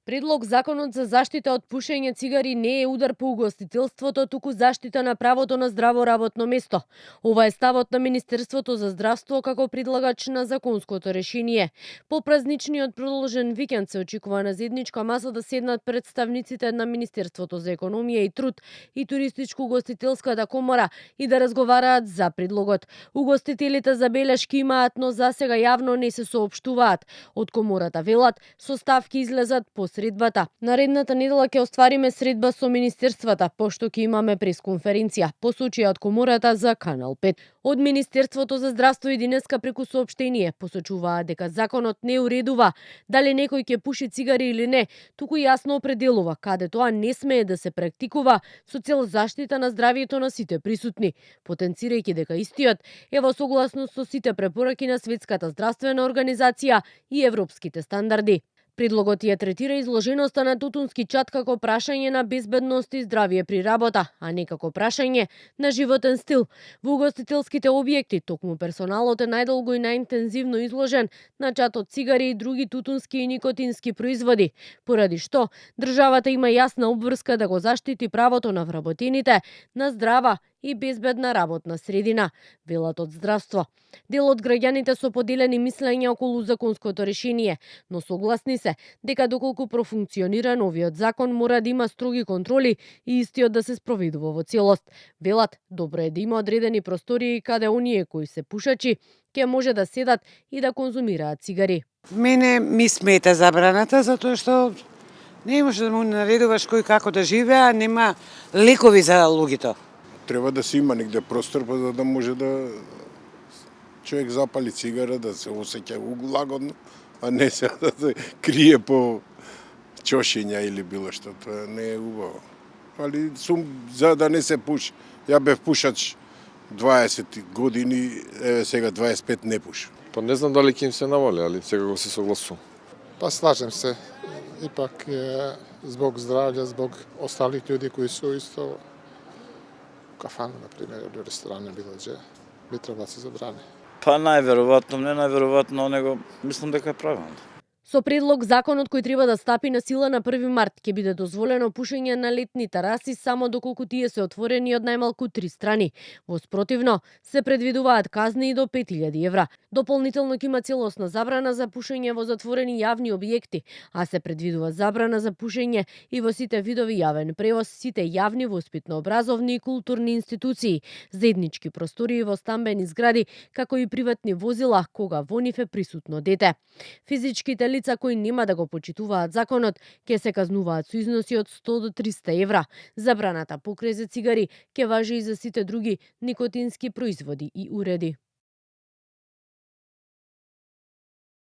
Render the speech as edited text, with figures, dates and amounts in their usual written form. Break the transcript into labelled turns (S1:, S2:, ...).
S1: Предлог законот за заштита од пушење цигари не е удар по угостителството, туку заштита на правото на здраво работно место. Ова е ставот на Министерството за здравство како предлагач на законското решение. По празничниот продолжен викенд се очекува на заедничка маса да седнат представниците на Министерството за економија и труд и Туристичко-угостителската комора и да разговараат за предлогот. Угостителите забелешки имаат, но засега јавно не се соопштуваат. Од комората велат, составки излезат по средбата. Наредната недела ќе оствариме средба со министерствата, пошто ќе имаме пресконференција, посочија од комората за Канал 5. Од Министерството за здравство и денеска преку соопштение посочуваат дека законот не уредува дали некој ќе пуши цигари или не, туку јасно определува каде тоа не смее да се практикува со цел заштита на здравието на сите присутни, потенцирајќи дека истиот е во согласност со сите препораки на Светската здравствена организација и европските стандарди. Предлогот ја третира изложеноста на тутунски чад како прашање на безбедност и здравје при работа, а не како прашање на животен стил. Во угостителските објекти, токму персоналот е најдолго и најинтензивно изложен на чад од цигари и други тутунски и никотински производи, поради што државата има јасна обврска да го заштити правото на вработените на здрава и безбедна работна средина, велат од здравство. Дел од граѓаните со поделени мислења околу законското решение, но согласни се дека доколку профункционира новиот закон мора да има строги контроли и истиот да се спроведува во целост. Велат, добро е да има одредени простории каде оние кои се пушачи ќе може да седат и да конзумираат цигари.
S2: Мене ми смета забраната затоа што не може да му наредуваш кој како да живее, нема лекови за луѓето.
S3: Треба да се има негде простор за да може да човек запали цигара, да се осеќа лагодно, а не се да се крие по чошиња или било што. Тоа не е убаво. Али сум за да не се пуши. Ја бев пушач 20 години, еве сега 25 не пушам.
S4: Па не знам дали ќе им се навали, али секако се согласувам.
S5: Па слажем се. Ипак због здравје, због осталих луѓе кои се исто кафана, например, или ресторани, било дже, би треба да се забрани.
S6: Па најверојатно, не најверојатно, него мислам дека е правилно.
S1: Со предлог законот кој треба да стапи на сила на 1 март ќе биде дозволено пушење на летни тераси само доколку тие се отворени од најмалку 3 страни. Во спротивно се предвидуваат казни и до 5000 евра. Дополнително ќе има целосна забрана за пушење во затворени јавни објекти, а се предвидува забрана за пушење и во сите видови јавен превоз, сите јавни воспитно-образовни и културни институции, заеднички простории во стамбени згради, како и приватни возила кога во нив е присутно дете. Физичките лица кои нема да го почитуваат законот ќе се казнуваат со износи од 100 до 300 евра. Забраната покрај за цигари ќе важи и за сите други никотински производи и уреди.